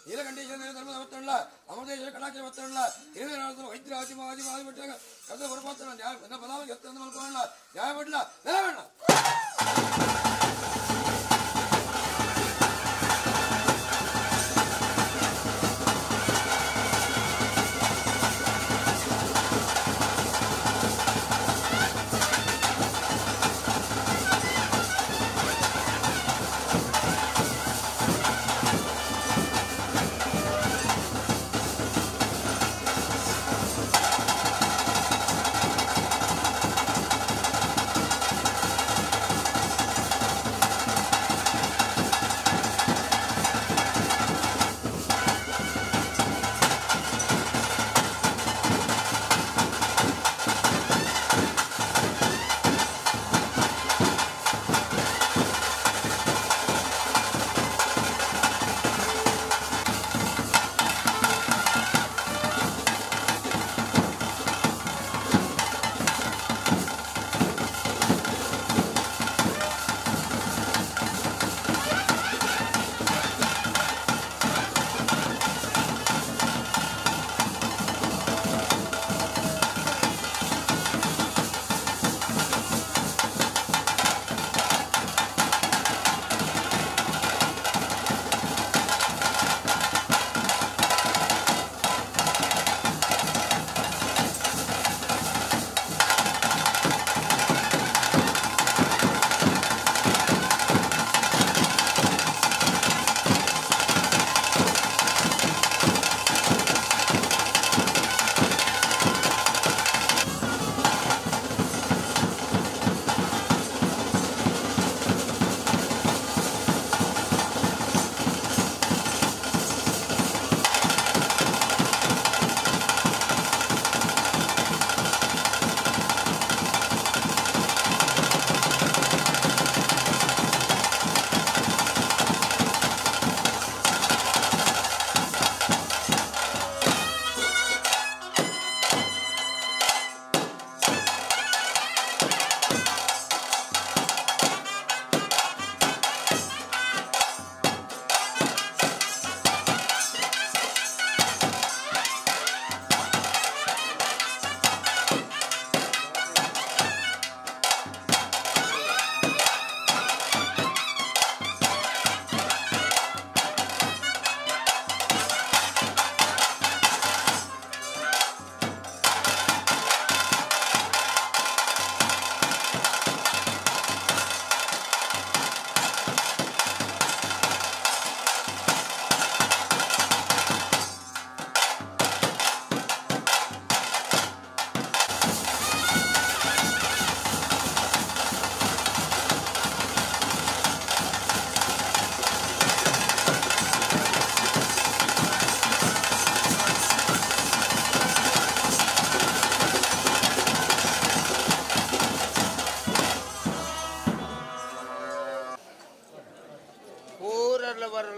ನೀಲಕಂಠೇಶ್ವರ ಧರ್ಮದ ಒತ್ತಡ ಅಮೃತೇಶ್ವರ ಕಟಾಕ್ಷ ಒತ್ತಡ ಹಿರಿಯ ವೈದ್ಯ ಆದಿ ಮಾದಿ ಮಾದಿ ಬಿಟ್ಟಾಗ ಕದ ಬರಪಾತ್ರ ನ್ಯಾಯ ಬಲಾವಣೆ ಎತ್ತ ಮಲ್ಕೊಳ್ಳ ನ್ಯಾಯ ಬಿಡ್ಲ ನೆಲವಣ್ಣ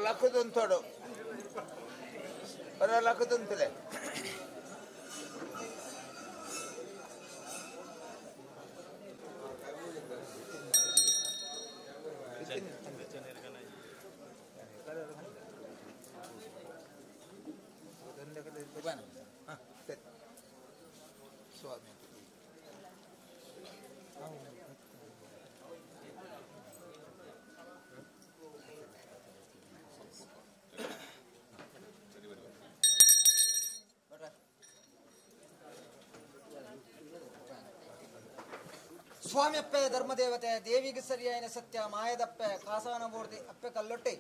ಲಕ್ಕದಂತೋಡು ಬರ ಲಕ್ಕದಂತಲೇ ಸ್ವಾಮಿ ಸ್ವಾಮಿಯಪ್ಪೆ ಧರ್ಮದೇವತೆ ದೇವಿಗೆ ಸರಿಯಾಯಿನ ಸತ್ಯ ಮಾಯದಪ್ಪೆ ಕಾಸಾನಮೂರ್ತಿ ಅಪ್ಪೆ ಕಲ್ಲೊಟ್ಟೆ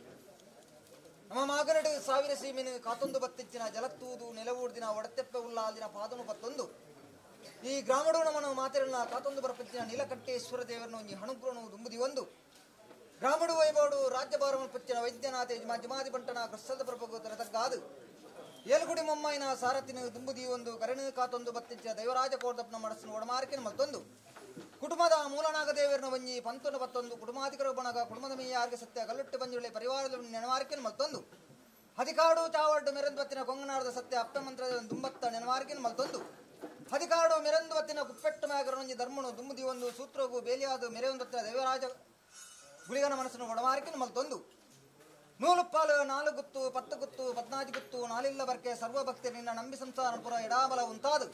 ನಮ್ಮ ಮಾಗನಡು ಸಾವಿರ ಸೀಮಿನ ಕಾತೊಂದು ಬತ್ತಿಚ್ಚಿನ ಜಲತ್ತೂದು ನೆಲವೂರ್ದಿನ ಒಡತೆಪ್ಪೆ ಉಲ್ಲಾಲ್ದಿನ ಪಾದನು ಪತ್ತೊಂದು ಈ ಗ್ರಾಮಡು ನಮ್ಮನ್ನು ಮಾತಿರನ್ನ ಕಾತೊಂದು ಬರಪಚ್ಚಿನ ನೀಲಕಂಠೇಶ್ವರ ದೇವರನ್ನು ಒಂಜಿ ಹಣುಗ್ರನು ದುಂಬುದಿ ಒಂದು ಗ್ರಾಮಡು ವೈಬೋಡು ರಾಜ್ಯಭಾರವನ್ನು ಪಚ್ಚಿನ ವೈದ್ಯನಾಥ ಜಮಾದಿ ಬಂಟನ ಕೃಷ್ಣದ ಪ್ರಭುಗೋತರ ತಗ್ಗಾದು ಏಲ್ಗುಡಿ ಮೊಮ್ಮಾಯಿನ ಸಾರಥಿನ ದುಂಬುದಿ ಒಂದು ಕರಣು ಕಾತೊಂದು ಬತ್ತಿಚ್ಚಿನ ದೈವರಾಜ ಕೋರ್ದಪ್ಪನ ಮನಸ್ಸನ್ನು ಒಡಮಾರ್ಕಿನ ಮತ್ತೊಂದು ಕುಟುಂಬದ ಮೂಲನಾಗದೇವರನ ಒಂಜಿ ಪಂತೊಂದು ಪತ್ತೊಂದು ಕುಟುಂಬಾಧಿಕರ ಬಣಗ ಕುಟುಂಬದ ಮೇಯಾರ್ಗೆ ಸತ್ಯ ಕಲ್ಲುಟ್ಟು ಬಂಜುಳೆ ಪರಿವಾರದ ನೆನವಾರ್ಕಿನ ಮತ್ತೊಂದು ಹದಿಕಾಡು ಚಾವಡ್ಡು ಮೆರಂದ್ವತ್ತಿನ ಕೊಂಗನಾಡದ ಸತ್ಯ ಅಪ್ಪೆ ಮಂತ್ರದ ದುಂಬತ್ತ ನೆನವಾರ್ಕಿನ ಮತ್ತೊಂದು ಹದಿಕಾಡು ಮೆರಂದ್ವತ್ತಿನ ಕುಪ್ಪೆಟ್ಟು ಮ್ಯಾಗರನೊಂಜಿ ಧರ್ಮನು ದುಂಬುದಿ ಒಂದು ಸೂತ್ರಗೂ ಬೇಲಿಯಾದ ಮೆರೆಯೊಂದತ್ತಿನ ದೇವರಾಜ ಗುಳಿಗನ ಮನಸ್ಸನ್ನು ಒಡಮಾರ್ಕಿನ ಮಲ್ತೊಂದು ನೂಲುಪ್ಪಾಲು ನಾಲು ಗುತ್ತು ಪತ್ತು ಗುತ್ತು ಪದ್ನಾಜಿ ಗುತ್ತು ನಾಲಿಲ್ಲ ಬರ್ಕೆ ಸರ್ವಭಕ್ತಿ ನಿನ್ನ ನಂಬಿ ಸಂಸಾರ ಪುರ ಎಡಾಬಲ ಉಂತಾದು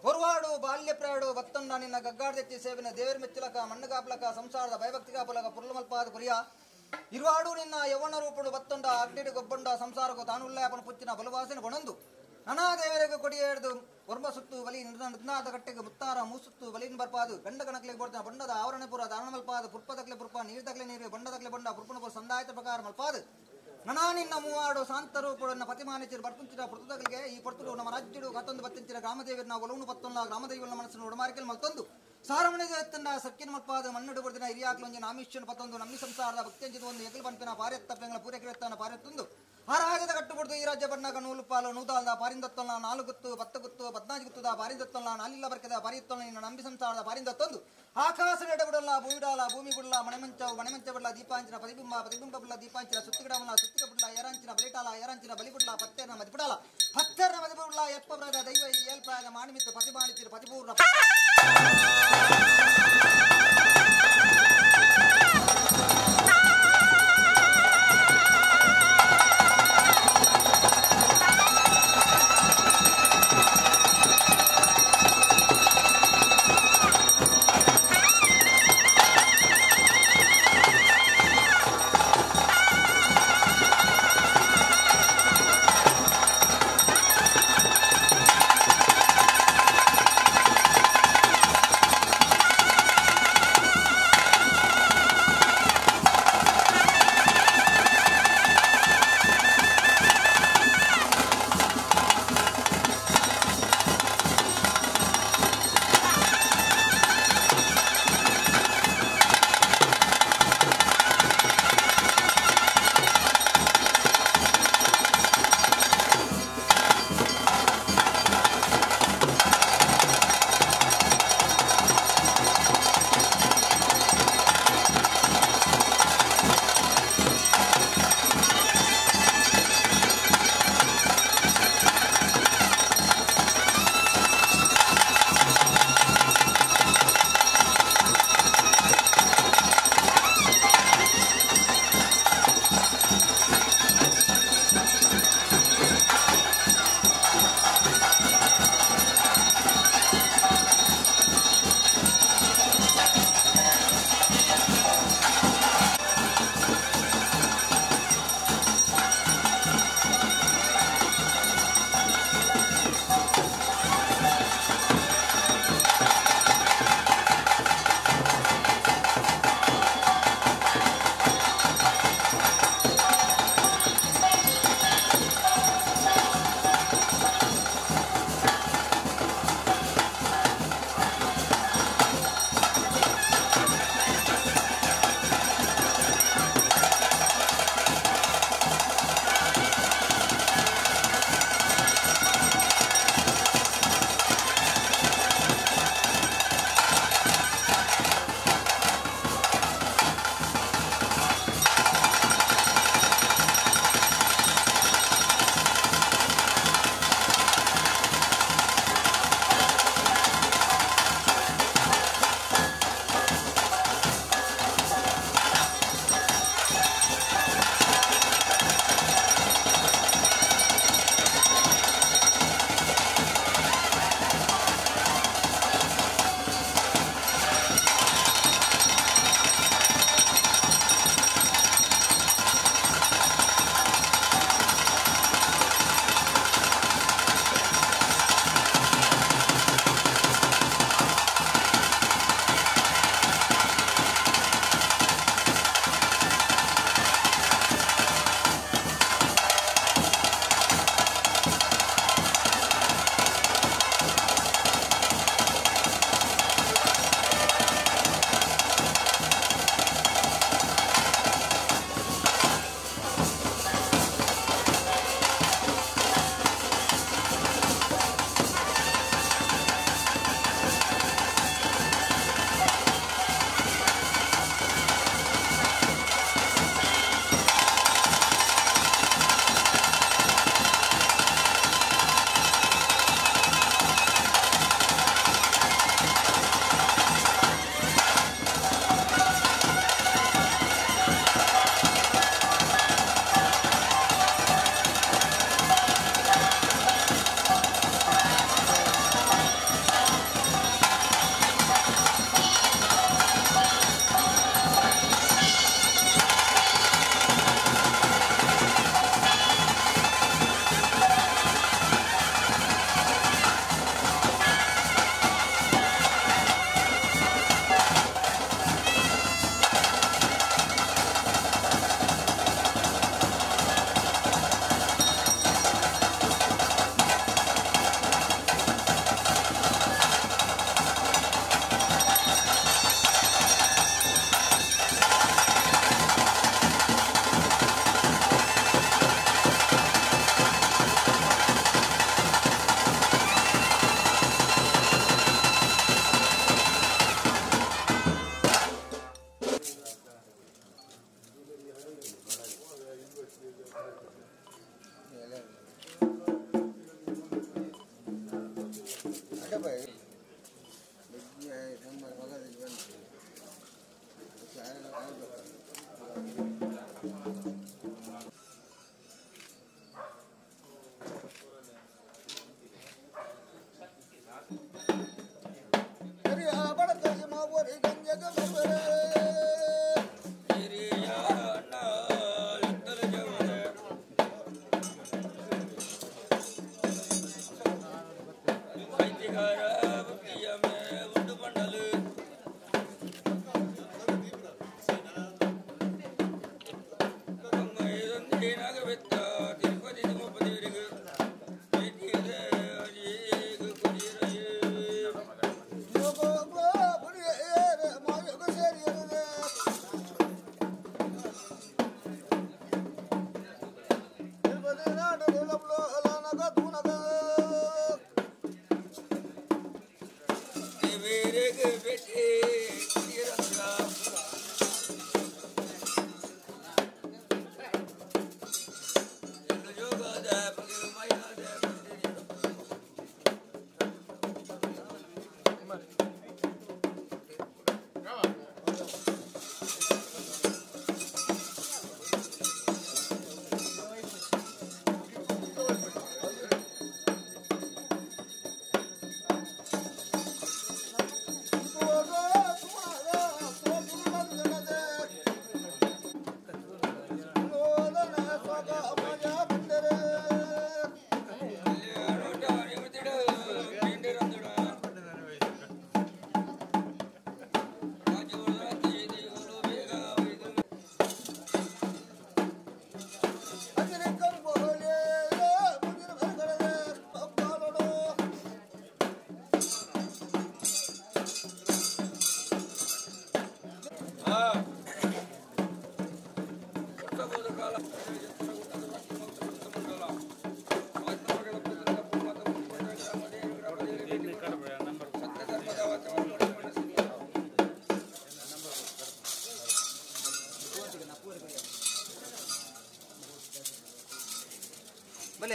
ಹೊರವಾಡು ಬಾಲ್ಯ ಪ್ರಾಡು ಭಕ್ತನ್ನ ನಿನ್ನ ಗಗ್ಗಾಡ್ದೆತ್ತಿ ಸೇವಿನ ದೇವರ ಮೆಚ್ಚಲಕ ಮಣ್ಣುಗಾಪಲಕ ಸಂಸಾರದ ಭಯಭಕ್ತಿಗಾಪಲಕ ಪುರ್ಲಮಲ್ಪಾದ ಕುರಿಯ ಇರುವಾಡು ನಿನ್ನ ಯೌವನ ರೂಪಡು ಬತ್ತೊಂಡ ಅಗ್ನಿಡು ಗೊಬ್ಬೊಂಡ ಸಂಸಾರಕ್ಕೂ ತಾನುಲ್ಲಾಪನ ಪುಚ್ಚಿನ ಬಲವಾಸನೆ ಕೊಣಂದು ನಾನಾ ದೇವರಿಗೆ ಕೊಡಿಯೇಡ್ದು ಒರ್ಮ ಸುತ್ತು ಬಲಿ ನಿರ್ನಾದ ಕಟ್ಟೆಗೆ ಮುತ್ತಾರ ಮೂಸುತ್ತು ಬಲಿನ್ ಬರ್ಪಾದು ಗಂಡ ಕಣಕ್ಲೆ ಬೋಡ್ದ ಬೊಂಡದ ಆವರಣೆ ಪುರ ದಾರಣ ಮಲ್ಪಾದು ಪುರ್ಪದಕ್ಲೆ ಪುರ್ಪ ನೀರ್ದಕ್ಲೆ ನೀರು ಬೊಂಡದಕ್ಲೆ ಬೊಂಡ ಪುರ್ಪನ ಪುರ ಸಂದಾಯತ ಪ್ರಕಾರ ಮಲ್ಪಾದು ನನಾ ನಿನ್ನ ಮೂವಾಡು ಶಾಂತರೂಪುಡನ್ನ ಪತಿಮಾನಿಚಿರು ಬರ್ಪುಂಚಿನ ಪುರ್ತದಗಳಿಗೆ ಈ ಪೊರ್ತುಡು ನಮ್ಮ ರಾಜ್ಯಡು ಕತ್ತೊಂದು ಬತ್ತಿಂಚಿನ ಗ್ರಾಮದೇವರನ್ನ ಒಲವುನು ಪತ್ತೊಲ್ಲ ಗ್ರಾಮದೇವನ ಮನಸ್ಸನ್ನು ಒಡಮಾರಿಕೆಲ್ ಮಲ್ತೊಂದು ಸಾರಮಣೆ ತಂಡ ಸಕ್ಕಿನ ಮಲ್ಪಾದ ಮಣ್ಣುಡು ಬಡ್ದಿನ ಹಿರಿಯಾಕ್ಲೊಂಜಿನ ಆಮಿಷ್ಯನ ಪತ್ತೊಂದು ನಮ್ಮಿ ಸಂಸಾರದ ಭಕ್ತಿಯಂಚಿದ ಒಂದು ಎಗಲು ಪನ್ಪಿನ ಪಾರ್ಯತ್ತಪ್ಪೆಂಗಳ ಪೂರೈಕೆತ್ತಾನ ಪಾರ್ಯತ್ತೊಂದು ಆ ರಾಜ್ಯದ ಕಟ್ಟುಬಿಡ್ದು ಈ ರಾಜ್ಯ ಬಣ್ಣಗ ನೂಲುಪಾಲು ನೂದಾಲ್ದ ಪಾರಿಂದತ್ತೊಲ್ಲ ನಾಲು ಗುತ್ತು ಪತ್ತು ಗುತ್ತು ಪದ್ನಾಜಿ ಗುತ್ತದ ಪಾರಿಂದತ್ತೊಲ್ಲ ನಾಲಿಲ್ಲ ಬರ್ಕದ ಪಾರಿತ್ತೊಲ್ಲ ನಿನ್ನ ನಂಬಿ ಸಂಸಾರದ ಪಾರಿಂದತ್ತೊಂದು ಆಕಾಶ ಎಡಬಿಡಲ್ಲ ಭೂಮಿಡಾಲ ಭೂಮಿ ಬಿಡಲ ಮಣೆಮಂಚವು ಮಣೆಮಂಚ ಬಿಡಲ ದೀಪಾಂಚಿನ ಪ್ರತಿಬಿಂಬ ಪ್ರತಿಬಿಂಬ ಬಿಡಲ ದೀಪಾಂಚಿನ ಸುತ್ತಿಗಿಡವಲ್ಲ ಸುತ್ತಿಗ ಬಿಡಲ ಏರಾಂಚಿನ ಬಲಿಟಾಲ ಏರಾಂಚಿನ ಬಲಿಬಿಡಲ ಪತ್ತೆರ್ನ ಮದಿಬಿಡಲ ಪತ್ತೆರ್ನ ಮದಿಬಿಡಲ ಎಪ್ಪಬ್ರದ ದೈವ ಈ ಏಲ್ಪ್ರಾಯದ ಮಾಣಿಮಿತ್ತು ಪತಿಮಾಣಿತಿರು ಪತಿಪೂರ್ಣ.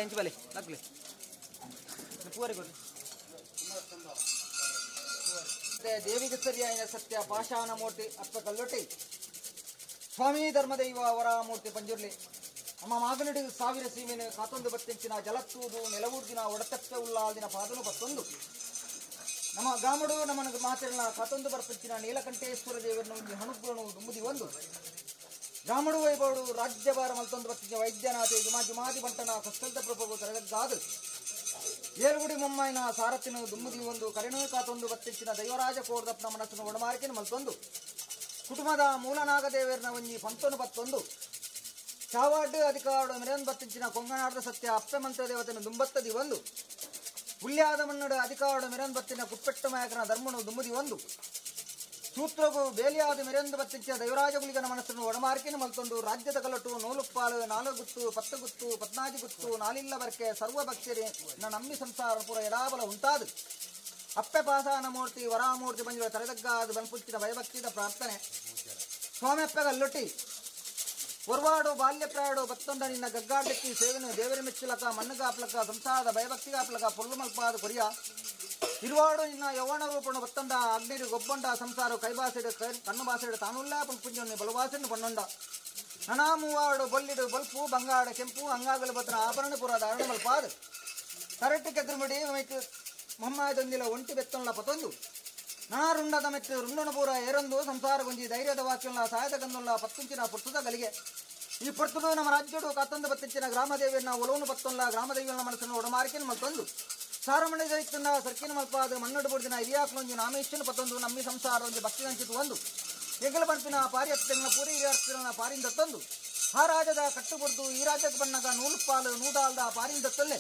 ಎಂಚು ಬಲೆ ಲಗ್ಲೆ ಪೂವರಿ ಕೊಡಿ ದೇವಿಗೆ ಸರಿಯಾದ ಸತ್ಯ ಪಾಷಾಣ ಮೂರ್ತಿ ಅಪ್ಪ ಕಲ್ಲೊಟ್ಟಿ ಸ್ವಾಮಿ ಧರ್ಮದೈವ ಅವರ ಮೂರ್ತಿ ಪಂಜುರ್ಲಿ ನಮ್ಮ ಮಾಗನಡಿ ಸಾವಿರ ಸೀಮೆನು ಕಾತೊಂದು ಬತ್ತೆಂಚಿನ ಜಲತ್ತೂದು ನೆಲವೂರ್ದಿನ ಒಡತಪ್ಪೆ ಉಲ್ಲಾಲ್ದಿನ ಪಾದನು ಬತ್ತೊಂದು ನಮ್ಮ ಗ್ರಾಮಡು ನಮ್ಮನ ಮಾತಿರನ ಕಾತೊಂದು ಬರ್ಪಂಚಿನ ನೀಲಕಂಠೇಶ್ವರ ದೇವರನ್ನು ಒಂದು ಹನುಗ್ರನು ದುಂಬುದಿ ಒಂದು ಗ್ರಾಮಡು ವೈಭವಡು ರಾಜ್ಯಭಾರ ಮಲ್ತೊಂದು ಬತ್ತಿನ ವೈದ್ಯನಾಥ ಜುಮಾ ಜುಮಾದಿ ಬಂಟನ ಕಸ್ತಲ್ದ ಪ್ರಭು ತರಗದ್ದಾದು ಏರುಗುಡಿ ಮೊಮ್ಮಾಯಿನ ಸಾರಥಿನ ದುಂಬುದಿ ಒಂದು ಕರೆಣು ಕಾತೊಂದು ಬತ್ತೆಂಚಿನ ದೈವರಾಜ ಕೋರ್ದಪ್ಪನ ಮನಸ್ಸನ್ನು ಒಡಮಾರಿಕೆನ ಮಲ್ತೊಂದು ಕುಟುಂಬದ ಮೂಲನಾಗದೇವರನ ಒಂಜಿ ಪಂತೊನು ಪತ್ತೊಂದು ಚಾವಾಡು ಅಧಿಕಾರಡು ಮಿರನ್ ಬತ್ತಿಂಚಿನ ಕೊಂಗನಾಡದ ಸತ್ಯ ಅಪ್ಪೆ ಮಂತ್ರ ದೇವತೆನ ದುಂಬತ್ತದಿ ಒಂದು ಹುಲ್ಯಾದ ಮನ್ನಡು ಅಧಿಕಾರಡು ಮಿರನ್ ಬತ್ತಿನ ಕುಪ್ಪೆಟ್ಟ ಮಾಯಕನ ಧರ್ಮನು ದುಂಬುದಿ ಒಂದು ಸೂತ್ರಗು ಬೇಲಿಯಾದ ಮಿರಂದು ಬತ್ತಿಂಚಿನ ದೈವರಾಜ ಗುಲಿಗನ ಮನಸ್ಸನ್ನು ಒಡಮಾರ್ಕಿನ ಮಲ್ತೊಂದು ರಾಜ್ಯದ ಕಲಟು ನೂಲುಪ್ಪಾಲು ನಾಲುಗುತ್ತು ಪತ್ತುಗುತ್ತು ಪದ್ನಾಜಿ ಗುತ್ತು ನಾಲಿಲ್ಲ ಬರ್ಕೆ ಸರ್ವ ಭಕ್ತರಿ ನಂಬಿ ಸಂಸಾರ ಪೂರ ಎಡಾಬಲ ಉಂಟಾದು ಅಪ್ಪೆ ಪಾಸಾನ ಮೂರ್ತಿ ವರಾಮೂರ್ತಿ ಬಂಜುವ ತಲೆದಗ್ಗಾದ ಬನ್ಪುಚ್ಚಿನ ಭಯಭಕ್ತಿದ ಪ್ರಾರ್ಥನೆ ಸ್ವಾಮಿ ಅಪ್ಪೆಗಲ್ಲೊಟ್ಟಿ ಒರ್ವಾಡು ಬಾಲ್ಯ ಪ್ರಾಯಡು ಬತ್ತೊಂಡ ನಿನ್ನ ಗಗ್ಗಾಡ್ಲಿಕ್ಕಿ ಸೇವನು ದೇವರ ಮೆಚ್ಚುಲಕ ಮಣ್ಣುಗಾಪ್ಲಕ ಸಂಸಾರದ ಭಯಭಕ್ತಿಗಾಪ್ಲಕ ಪೊಲ್ಲು ಮಲ್ಪಾದ ಕೊರಿಯ ಇರುವಾಡು ನಿನ್ನ ಯೌವನ ರೂಪಣು ಬತ್ತೊಂಡ ಅಗ್ನಿರು ಗೊಬ್ಬೊಂಡ ಸಂಸಾರ ಕೈಬಾಸಿಡು ಕಣ್ಣು ಬಾಸಿಡು ತಾನುಲ್ಲ ಪುಂಜೊನ್ನಿ ಬಲುವಾಸಿಡು ಪಣ್ಣೊಂಡ ನನಾ ಮೂವಾಡು ಬೊಲ್ಲಿಡು ಬೊಲ್ಪು ಬಂಗಾಡ ಕೆಂಪು ಅಂಗಾಗಲು ಬತ್ತನ ಆಭರಣ ಪುರ ಧಾರಣ ಮಲ್ಪಾದ ಕರೆಟ್ಟು ಕೆದ್ರುಮುಡಿ ಮೈಕ್ ಮೊಮ್ಮಾಯದೊಂದಿಲ ಒಂಟಿ ಬೆತ್ತೊಂಡ ಪತೊಂದು ನಾರುಂಡದ ಮೆತ್ತು ರುಂಡನ ಪೂರ ಏರೊಂದು ಸಂಸಾರ ಗುಂಜಿ ಧೈರ್ಯದ ವಾಕ್ಯಲ್ಲ ಸಾಯದ ಗಂದುಲ್ಲ ಪತ್ತುಂಚಿನ ಪುರ್ತದ ಗಲಿಗೆ ಈ ಪುರ್ತುಡು ನಮ್ಮ ರಾಜ್ಯಡು ಕತ್ತೊಂದು ಬತ್ತಿಂಚಿನ ಗ್ರಾಮದೇವಿಯನ್ನ ಒಲವನು ಪತ್ತೊಲ್ಲ ಗ್ರಾಮದೇವಿಯನ್ನ ಮನಸ್ಸನ್ನು ಒಡಮಾರಿಕೆನ ಮಲ್ತೊಂದು ಸಾರಮಣಿ ದೈತನ್ನ ಸರ್ಕಿನ ಮಲ್ಪಾದ ಮಣ್ಣಡು ಬುಡ್ದಿನ ಹಿರಿಯಾಕ್ಲೊಂಜಿ ನಾಮೇಶ್ವನ ಪತ್ತೊಂದು ನಮ್ಮಿ ಸಂಸಾರ ಒಂಜಿ ಭಕ್ತಿ ನಂಚಿತು ಒಂದು ಎಗಲ ಬಂಪಿನ ಪಾರಿಯತ್ತಿನ ಪೂರಿ ಹಿರಿಯಾರ್ತಿನ ಪಾರಿಂದ ತಂದು ಆ ರಾಜದ ಕಟ್ಟು ಬುಡ್ದು ಈ ರಾಜ್ಯಕ್ಕೆ ಬಣ್ಣಗ ನೂಲುಪಾಲು ನೂದಾಲ್ದ ಪಾರಿಂದ ತೊಲ್ಲೆ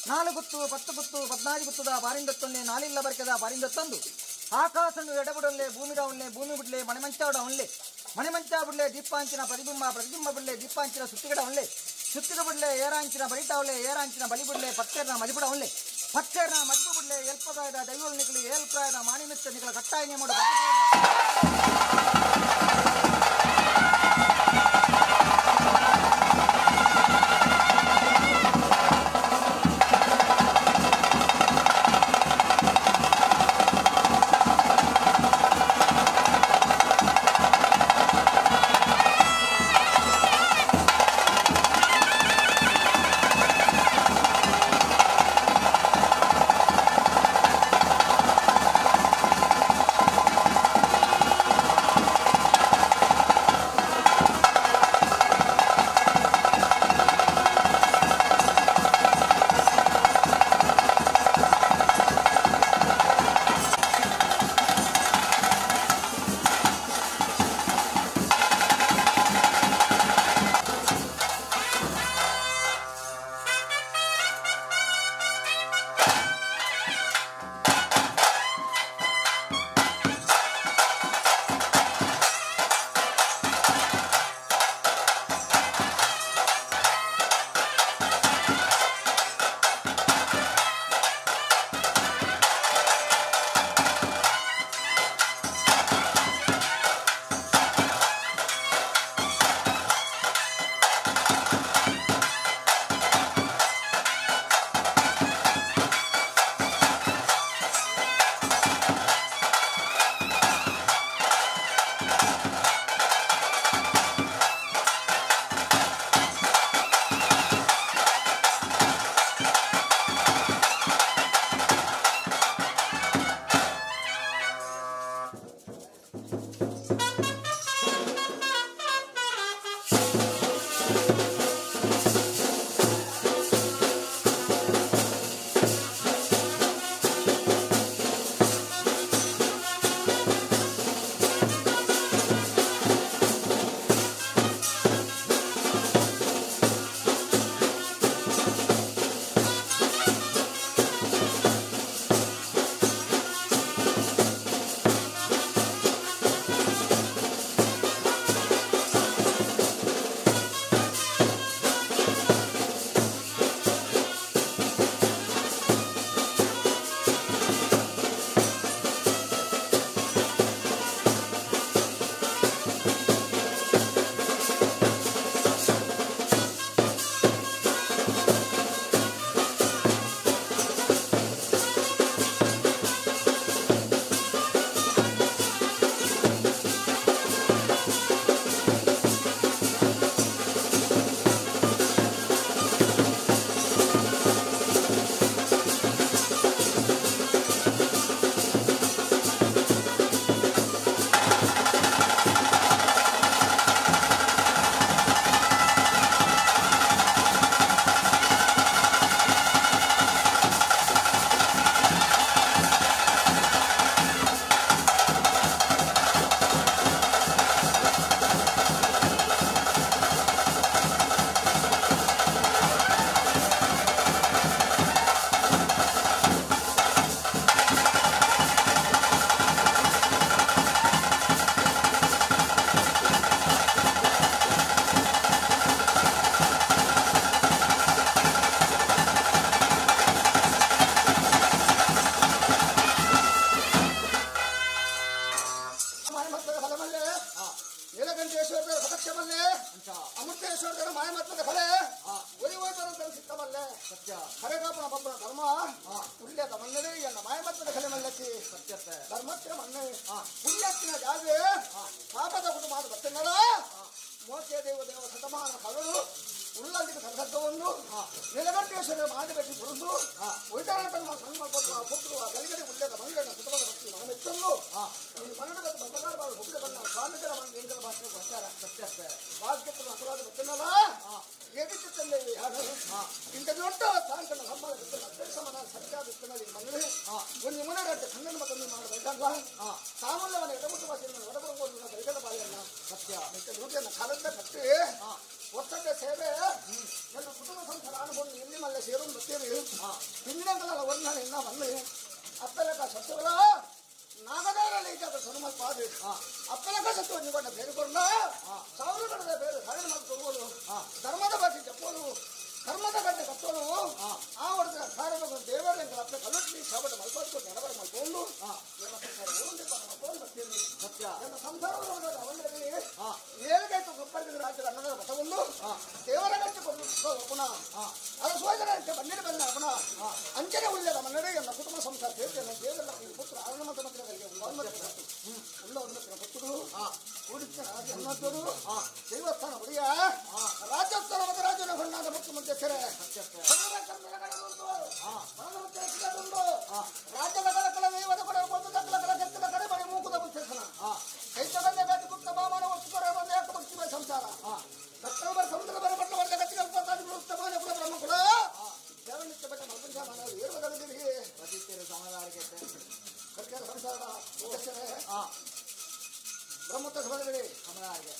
ನಾಲು ಗುತ್ತು ಪತ್ತು ಗುತ್ತು ಪದ್ನಾಜಿ ಗುತ್ತದ ಪಾರಿಂದ ತೊಲ್ಲೆ ನಾಲಿಲ್ಲ ಬರ್ಕೆದ ಪಾರಿಂದ ತಂದು ಆಕಾಶನು ಎಡಬಿಡೊಲ್ಲೆ ಭೂಮಿಡ ಉಳ್ಳೆ ಭೂಮಿ ಬಿಡ್ಲೆ ಮಣೆಮಂಚಾಡ ಉಳ್ಳೆ ಮಣೆಮಂಚ ಬಿಡ್ಲೆ ದೀಪಾಂಚಿನ ಪ್ರತಿಬಿಂಬ ಪ್ರತಿಬಿಂಬ ಬಿಡ್ಲೆ ದೀಪಾಂಚಿನ ಸುತ್ತಿಗಡ ಉಳ್ಳೆ ಸುತ್ತಿಗ ಬಿಡ್ಲೆ ಏರಾಂಚಿನ ಬರಿಟ ಉಳ್ಳೆ ಏರಾಂಚಿನ ಬಲಿ ಬಿಡ್ಲೆ ಪತ್ತೇರ್ನ ಮದಿಬಿಡ ಉಳ್ಳೆ ಪತ್ತೇರ್ನ ಮದಿಪು ಬಿಡ್ಲೆ ಎಲ್ಪಗಾಯದ ದೈವಲ್ ನಿಕಲಿ ಏಲ್ಪ್ರಾಯದ ಮಾಣಿಮಿತ್ತ ನಿಕಲ ಕಟ್ಟಾಯ ನೇಮೋಡ ಕೊರ್ಪುನ ಧರ್ಮ ಪುಣ್ಯದ ಮನ್ನಡೆ ಎನ್ನ ಮಾಯಮತ್ತದ ಕಲೆ ಮಲ್ಲಕ್ಕೆ ಸತ್ಯತ್ತೆ ಧರ್ಮಕ್ಕೆ ಮನ್ನೆ ಪುಣ್ಯತ್ತಿನ ಜಾಗೆ ಪಾಪದ ಕುಟುಂಬ ಬತ್ತನ್ನಡ ಮೋಕೆ ದೇವ ದೇವ ಶತಮಾನ ಕಲರು ಉಳ್ಳಲ್ಲಿಗೆ ಸರಸದ್ದವನ್ನು ನಿಲಗಂಟೇಶ್ವರ ಮಾಡಬೇಕು ಗುರುದು ಉಳಿದಾಟನ್ನು ಸಣ್ಣ ಪುತ್ರು ಗಲಿಗಡೆ ಉಳ್ಳದ ಮಂಗಳನ ಕುಟುಂಬದ ಭಕ್ತಿ ಮನಮೆಚ್ಚನ್ನು ಈ ಮನ್ನಡದ ಬಂಗಾರ ಹುಬ್ಳಿ ಬಣ್ಣ ಸ್ವಾಮಿಗಳ ಮನ ಎಂಗಳ ಭಾಷೆ ಬರ್ತಾರ ಸತ್ಯತ್ತೆ ಭಾಗ್ಯಕ್ಕೆ ಅಪರಾಧ ಗೊತ್ತಿಲ್ಲಲ್ಲ ಎದಿತ್ತಲ್ಲೇ ಯಾರು ಇಂಥ ದೊಡ್ಡ ತಾಂಕನ ಸಂಬಳ ಗೊತ್ತಿಲ್ಲ ಸಮಾನ ಸತ್ಯ ಗೊತ್ತಿಲ್ಲ ಮನವಿ ಒಂದು ಮುನರಡ್ಡ ಕಣ್ಣನ್ನು ಮತ್ತೊಂದು ಮಾಡಬೇಕಲ್ಲ ಸಾಮಾನ್ಯವನ್ನ ಎಡಮುಟ್ಟು ಭಾಷೆಯನ್ನು ಒಡಬರಂಗೋದು ಕೈಗಲ ಬಾಯಲ್ಲ ಸತ್ಯ ನೂಟಿಯನ್ನು ಕಾಲದ ಕಟ್ಟಿ ಒತ್ತಡ ಸೇವೆ ನನ್ನ ಕುಟುಂಬ ಸಂಸಾರ ಅನುಭವ ಎಲ್ಲಿ ಮಲ್ಲ ಸೇರು ಬರ್ತೀರಿ ಹಿಂದಿನ ವರ್ಣನೆ ಇನ್ನ ಬಂದು ಅಪ್ಪಲಕ ಸತ್ಯಗಳ ನಾಗದೇವರಲ್ಲಿ ಇದ್ದ ಸನುಮ ಪಾದಿ ಅಪ್ಪಲಕ ಸತ್ವ ನಿಗೊಂಡ ಬೇರುಕೊಂಡ ಸಾವಿರ ಕಡೆದ ಬೇರೆ ಸಾವಿರ ಮಾತು ಕೊಡುವುದು ಧರ್ಮದ ಭಾಷೆ ಜಪ್ಪೋದು ಕರ್ಮದ ಗಡ್ಡೆ ಕಟ್ಟೋದು ಆ ವರ್ಷದ ಕಾರ್ಯದ ದೇವರ ಅಪ್ಪ ಕಲ್ಲುಟ್ಟಿ ಶಾಪದ ಮಲ್ಪಾದ್ಕೊಂಡು ನೆನವರ ಮಲ್ಕೊಂಡು ಎಲ್ಲ ಸಂಸಾರ ಊರಿಂದ ಮಲ್ಕೊಂಡು ಬರ್ತೀನಿ ಸತ್ಯ ನನ್ನ ಸಂಸಾರವನ್ನು ಅವನಲ್ಲಿ ಏಳಿಗೈತು ಗೊಬ್ಬರದ ರಾಜ್ಯದ ಅನ್ನದ ಮಠವನ್ನು ದೇವರ ಗಂಟೆ ಕೊಟ್ಟು ಪುನಃ ಅದು ಸೋದರ ಬನ್ನಿರು ಬಂದ ಪುನಃ ಅಂಚನೆ ಉಳ್ಳದ ಮನ್ನಡೆ ಎನ್ನ ಕುಟುಂಬ ಸಂಸಾರ ಸೇರ್ತೇನೆ ದೇವರ ಪುತ್ರ ಅರುಣಮತ ಮಂತ್ರಗಳಿಗೆ ಉಳ್ಳ ಒಂದು ಪುತ್ರರು ಕೂಡಿದ್ದ ಅನ್ನದರು ದೇವಸ್ಥಾನ ಒಡೆಯ ರಾಜ್ಯೋತ್ಸವ ರಾಜ್ಯನ ಹೊಣ್ಣಾದ ಮುಖ್ಯಮಂತ್ರಿ ರಾಜ್ಯದ ಕಳಕಳ ದೈವದ ಕಡೆ ಒಂದು ದಕ್ಕಲ ಕಡೆ ಕೆತ್ತದ ಕಡೆ ಬರೀ ಮೂಕುದ ಮುಖ್ಯಸ್ಥನ ಕೈತಗಂದೆ ಗತಿ ಗುಪ್ತ ಬಾಮನ ವಸ್ತುಕರ ಬಂದ ಯಾಕೆ ಭಕ್ತಿ ಸಂಸಾರ ದತ್ತವ ಸಮುದ್ರ ಬರ ಪಟ್ಟ ವರ್ಗ ಗತಿಗಳ ಉತ್ತಮಾನ ಕುಲ ಬ್ರಹ್ಮ ಕುಲ ದೇವನಿತ್ಯ ಬಟ್ಟ ಮಲ್ಪಂಚ ಮಾನವ ಏರುವ ದಗದಿರಿ ಬದಿತ್ತಿರು ಸಮದಾರಿಗೆ ಕರ್ಕರ ಸಂಸಾರ ಮುಖ್ಯಸ್ಥರೇ ಬ್ರಹ್ಮೋತ್ಸವ ಸಭೆಯಲ್ಲಿ ಸಮದಾರಿಗೆ.